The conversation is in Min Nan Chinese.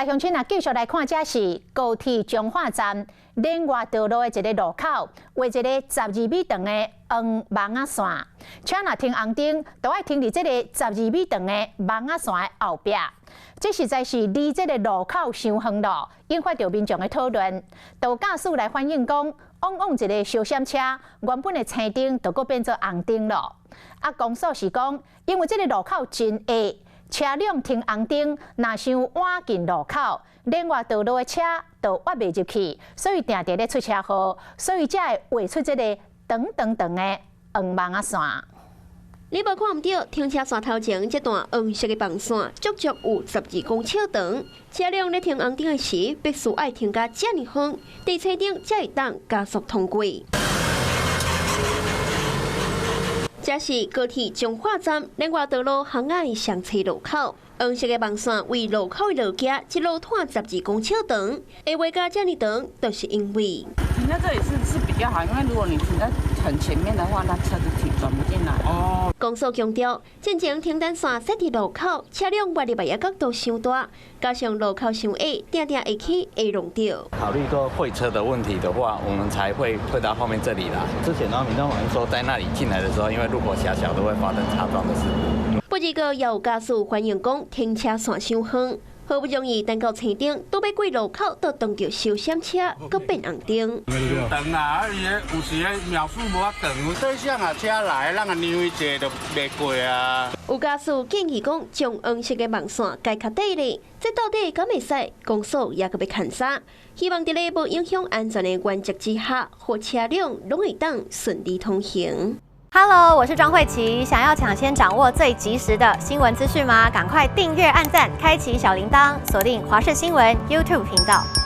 來鄉親啊，繼續來看，這是高鐵彰化站聯外道路的一个路口，畫一个12米長的黃網仔線。車若停紅燈，都愛停佇這个十二米長的網仔線的後壁。這實在是離這个路口傷遠咯，引發著民眾的討論。有駕駛來反映講，往往一个小閃車原本的青燈，就閣變做紅燈咯。啊，公所是講，因為這个路口真狹。車輛停紅燈，若傷倚近路口，聯外道路的車就倚袂入去，所以定定咧出車禍，所以才會畫出這个長長長的黃網仔線。你無看毋著，停車線頭前這段黃色的網線，足足有12公尺長。車輛咧停紅燈的時，必須愛停甲遮爾遠，佇青燈才會當加速通過。這是高鐵彰化站聯外道路巷仔的雙叉路口，黃色的網線為路口的路徛，一路拖十二公尺長，會畫甲遮爾長，就是因為停在這裡是比較好，因為如果你停在很前面的話，那車子停轉不進來。哦。公所強調，進前停單線設佇路口，車輛倚入來的角度傷大，加上路口傷狹，定定會去會弄著。考慮到會車的問題的話，我們才會退到後面這裡啦。之前呢，民眾反映說，在那裡進來的時候，因為路口狹小，都會發生擦撞的事故。不過，也有駕駛反映講，停車線傷遠，好不容易等到青燈，拄欲過路口，就撞著小閃車，閣變紅燈。長啊，啊伊有時秒數無遐長，對向啊車來，咱啊讓伊坐就袂過啊。有駕駛建議講，將黃色的網線改較短咧，這到底敢會使？公所也閣欲勘查，希望佇咧無影響安全的原則之下，予車輛攏會當順利通行。 Hello，我是莊慧琪。想要搶先掌握最及時的新聞資訊嗎？趕快訂閱、按讚、開啟小鈴鐺，鎖定華視新聞 YouTube 頻道。